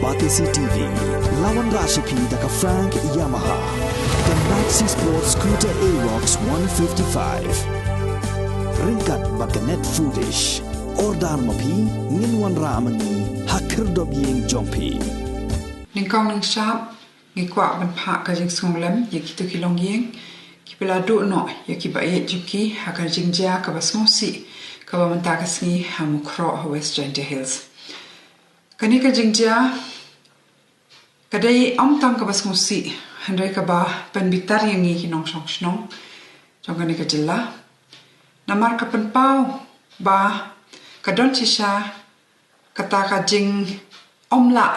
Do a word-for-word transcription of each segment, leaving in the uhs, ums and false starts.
Batesi T V, la wanrah sha phi da ka Frank Yamaha, ka Maxi Sport Scooter Aerox one fifty-five. Ryngkat bad ka Net Foodish. Order ma phi, ngin wanrah ma ngi ha khyrdop ïing jong phi. Nyngkong nyngshap, ngi kwah ban phah ka jingsngewlem ïa kito ki longïing kiba la duh noh ïa kiba ïeit jong ki ha ka jingjia kaba sngewsih kaba mynta ka sngi ha Mukroh ha West Jaintia Hills. Kane ka jingjia ka dei ym tang kaba sngewsih, hynrei kaba pynbitar ïa ngi ki nongshong shnong jong kane ka jylla. Namar ka pynpaw ba ka don shisha kata ka jingymlah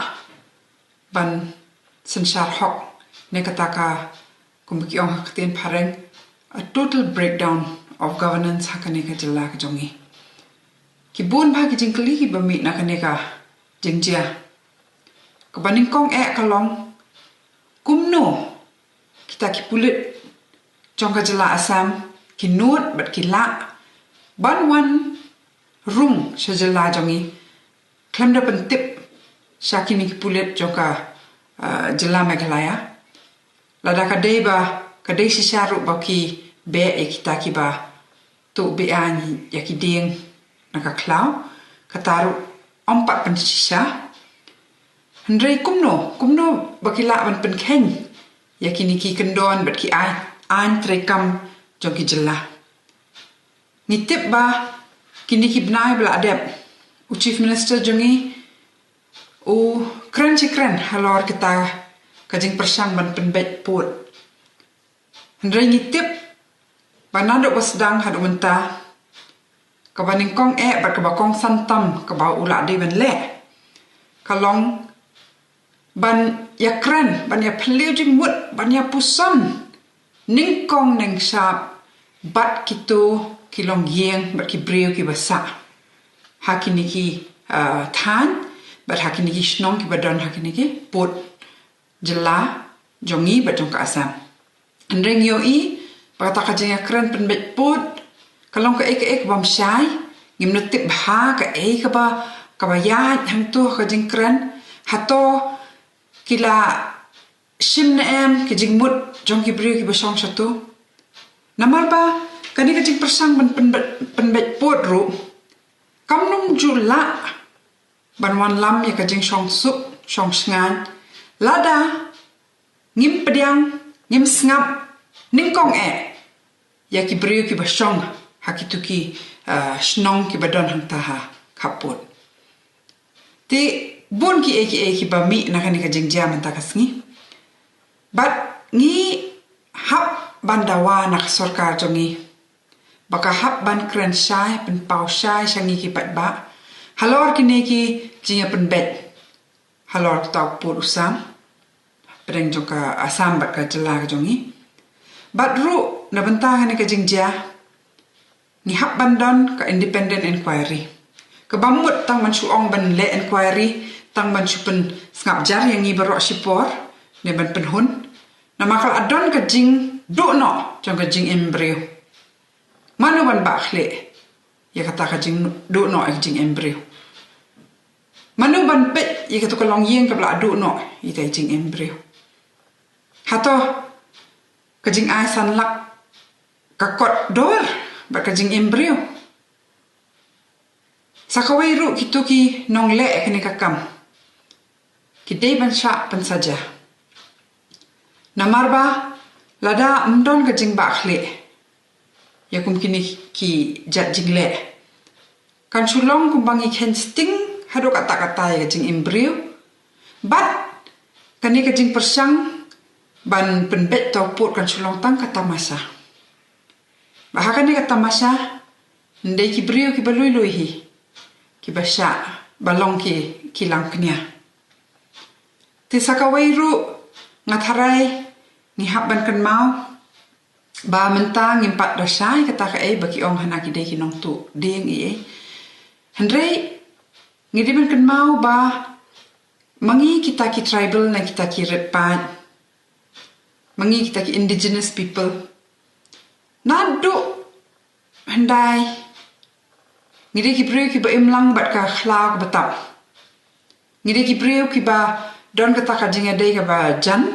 ban synshar hok, ne kata ka, kumba ki ong ha ka ktien phareng, a total breakdown of governance ha kane ka jylla ka jong ngi. Ki bun bha ki jingkylli kiba mih na kane ka jingjia. Kaba nyngkong eh ka long, kumno kita ki pulit jong ka jylla Assam ki nud bad ki lah ban wan rung sha jylla jong ngi khlem da pyntip sha kine ki pulit jong ka, ah, jylla Meghalaya. Lada ka dei ba ka dei shisha ruh ba ki beh ïa kita kiba tuh be-aiñ ïa ki dieng na ka khlaw, kata ruh ym pat pynshisha. Hynrei kumno, kumno ba ki lah ban pynkheiñ ïa kine ki kyndon bad ki aiñ, aiñ treikam jong ki jylla. Ngi tip ba kine ki bnai ba la dep, u Chief Minister jong ngi u kren shi kren halor kata ka jingpyrshang ban pynbeit pud. Hynrei ngi tip ba naduh ba sdang haduh mynta, kaba nyngkong eh bad kaba kongsan tam kaba u la dei ban leh ka long ban ïakren, ban ïaphylliew jingmut, ban ïapuson nyngkong nyngshap bad kito ki longïing bad ki briew kiba sah ha kine ki, ah, thaiñ bad ha kine ki shnong kiba don ha kine ki pud jylla jong ngi bad jong ka Assam. Hynrei ngi ïohi ba kata ka jingïakren pynbeit pud ka long kaei kaei kaba ym shai. Ngim da tip bha kaei kaba, kaba ïaid hangto ha ka jingkren. Hato ki la shim ne em ki jingmut jong ki briew kiba shong shato? Namar ba kane ka jingpyrshang ban pynbeit, pynbeit pud ruh kam nym ju lah ban wanlam ïa ka jingshong suk shong shngaiñ lada ngim pdiang, ngim sngap nyngkong eh ïa ki briew kiba shong ha kito ki, ah, shnong kiba don hangta ha khappud. Te bun kiei kiei kiba mih na kane ka jingjia mynta ka sngi. Bad ngi hap ban dawa na ka sorkar jong ngi ba ka hap ban kren shai, pynpaw shai sha ngi ki paidbah halor kine ki jingïapynbeit halor kata u pud u sam, pdeng jong ka Assam bad ka jylla ka jong ngi. Bad ruh na bynta kane ka jingjia ngi hap ban don ka independent inquiry. Kaba mut tang ban shu ong ban leh inquiry, tang ban shu pynsngap jar ïa ngi baroh shipor ne ban pynhun. Namar ka la don ka jingduh noh jong ka jingim briew. Mano ban bah khlieh ïa kata ka jingduh noh ïa ka jingim briew? Mano ban peit ïa kato ka longïing kaba la duh noh ïa ka jingim briew? Hato ka jingai san lak ka kot dor bad ka jingim briew? Sa kawei ruh kito ki nongleh kane ka kam ki dei ban shah pynsaja. Namar ba lada ym don ka jingbah khlieh ïa kum kine ki jait jingleh, kan shu long kumba ngi kheiñ sting haduh katta katta ïa ka jingim briew. Bad kane ka jingpyrshang ban pynbeit uta u pud kan shu long tang ka tamasha. Ba ha kane ka tamasha, ym dei ki briew kiba lui lui hi kiba shah, ba long ki, ki langknia. Te sa kawei ruh nga tharai ngi hap ban kynmaw ba mynta ngim pat da shai kata kaei ba ki ong hana ki dei ki nongtuh dieng ei ei. Hynrei ngi dei ban kynmaw ba ma ngi kita ki tribal ne kita ki rit paid, ma ngi kita ki indigenous people, naduh hyndai ngi dei ki briew kiba im lang bad ka khlaw kaba tap. Ki dei ki briew kiba don kata ka jingïadei kaba jan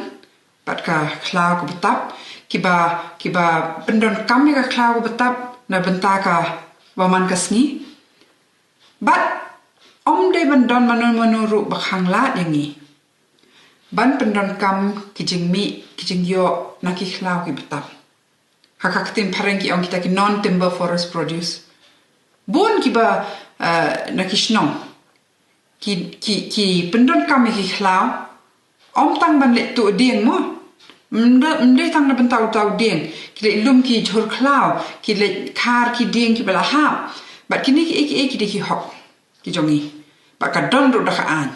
bad ka khlaw kaba tap, kiba, kiba pyndonkam ïa ka khlaw kaba tap na bynta kaba man ka sngi. Bad ym dei ban don mano mano ruh ba khanglad ïa ngi ban pyndonkam ki jingmih, ki jingïoh na ki khlaw kiba tap. Ha ka ktien phareng ki ong kita ki non-timber forest produce. Bun kiba, eh, na ki shnong ki, ki, ki pyndonkam ïa ki khlaw ym tang ban leit tuh dieng mo. Ym dei, ym dei tang na bynta uta u dieng. Ki leit lum ki jhur khlaw, ki leit khar ki dieng kiba la hap. Bad kine kiei kiei ki dei ki hok ki jong ngi. Bad ka don ruh da ka aiñ,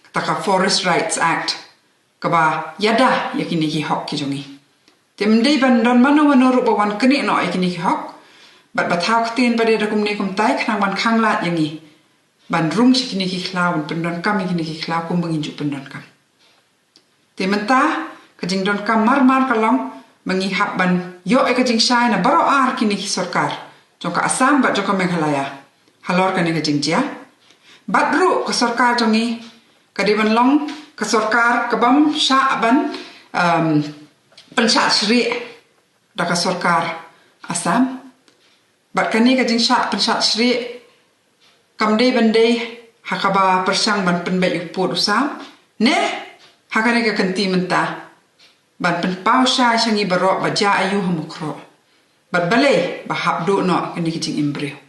kata ka Forest Rights Act, kaba ïada ïa kine ki hok ki jong ngi. Te ym dei ban don mano mano ruh ba wan knieh noh ïa kine ki hok. Bad ba thaw ktien pat de da kumne kumtai khnang ban khanglad ïa ngi ban rung sha kine ki khlaw, ban pyndonkam ïa kine ki khlaw kumba ngin ju pyndonkam. Te mynta ka jingdonkam mar mar ka long ba ngi hap ban ïoh ïa ka jingshai na baroh ar kine ki sorkar, jong ka Assam bad jong ka Meghalaya, halor kane ka jingjia. Bad ruh ka sorkar jong ngi ka dei ban long ka sorkar kabym shah ban, um, pynshad shrieh da ka sorkar Assam. Bad kane ka jingshah pynshad shrieh kam dei ban dei ha kaba pyrshang ban pynbeit u pud u sam, ne ha kane ka kynti mynta ban pynpaw shai sha ngi baroh ba jia aiu ha Mukroh. Bad balei ba hap duh noh kane ka jingim briew.